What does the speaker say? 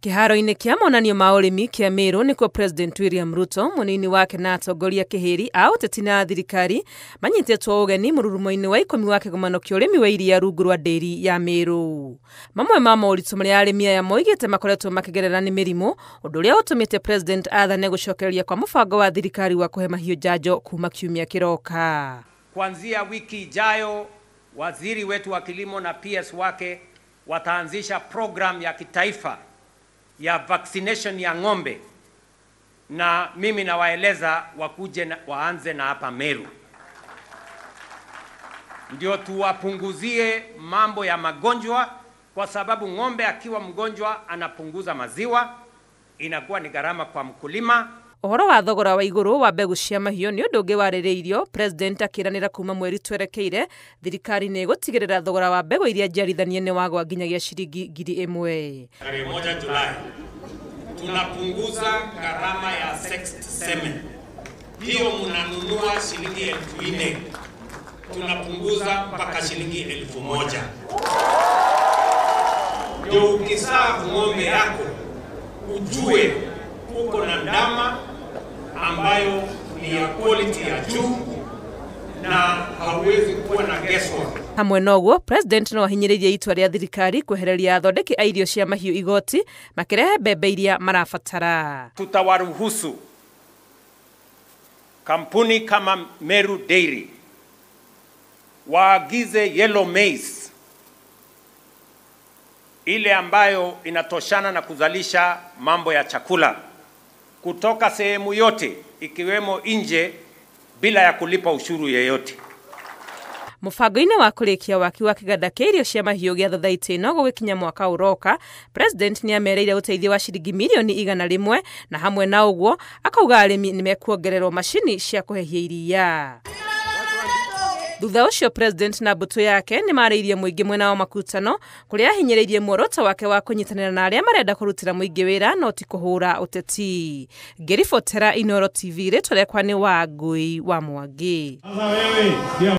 Kĩharo-inĩ kĩa monanio ma ũrĩmi kĩa Meru nĩkuo President William Ruto, mũnini wake na atongoria kĩhĩri a ũteti na thirikari manyitĩtwo ũgeni mũrurumo-inĩ wa 10 wa kĩgomano kĩa ũrĩmi wa iria rungu rwa ndĩri ya Meru. Mamwe ma moritũ marĩa arĩmi aya moigĩte makoretwo makĩgerera nĩ mĩrimũ, ũndũ ũrĩa ũtũmĩte President athane gũcokereria kwa mũbango wa thirikari wa kũhe mahiũ njanjo kuma kiumia kĩroka. Kuanzia wiki ijayo, waziri wetu wa kilimo na PS wake wataanzisha program ya kitaifa ya vaccination ya ng'ombe, na mimi nawaeleza wakuje na, waanze na hapa Meru, ndio tuwapunguzie mambo ya magonjwa, kwa sababu ng'ombe akiwa mgonjwa anapunguza maziwa, inakuwa ni gharama kwa mkulima. Ũhoro wa thogora wa igũrũ wa mbegũ cia mahiũ nĩ ũndũ ũngĩ warĩrĩirio, President akĩranĩra kuma mweri twerekeire thirikari nĩ ĩgũtigĩrĩra thogora wa mbegũ iria njiarithanie nĩ wagwa nginyagia ciringi 1000. Tarehe 1 Julai tunapunguza gharama ya sexed semen, hiyo mnanunua shilingi 4000 tunapunguza mpaka shilingi 1000. Ndio ukisaa ng'ombe yako ujue uko na ndama ambayo ni ya quality ya juu na hauwezi kuwa na guesswork. Hamwe noguo, President no ahinyĩrĩirie itua rĩa thirikari kwehereria athondeki a irio cia mahiũ igoti makĩrehe mbembe iria marabatara. Tutawaruhusu kampuni kama Meru Dairy waagize yellow maize ile ambayo inatoshana na kuzalisha mambo ya chakula kutoka sehemu yote ikiwemo nje bila ya kulipa ushuru yeyote. Mũbango-inĩ wa kũrĩkia waki wa kĩganda kĩa irio cia mahiũ gĩa thothaitĩ ĩno gũgĩkinya mwaka ũroka, President nĩ amereire ũteithio wa ciringi mirioni 100 na hamwe na ũguo akauga arĩmi nĩ mekuongererwo macini cia kũhehia iria. Thutha ũcio President na mbũtũ yake nĩ marĩirie mũingĩ mwena wa Makutano kũrĩa ahinyĩrĩirie muoroto wake wa kũnyitanĩra na arĩa marenda kũrutĩra mũingĩ wĩra no ti kũhũra ũteti. Ngĩribotera Inooro TV, rĩtwa rĩakwa nĩ Wangũi wa Mwangi.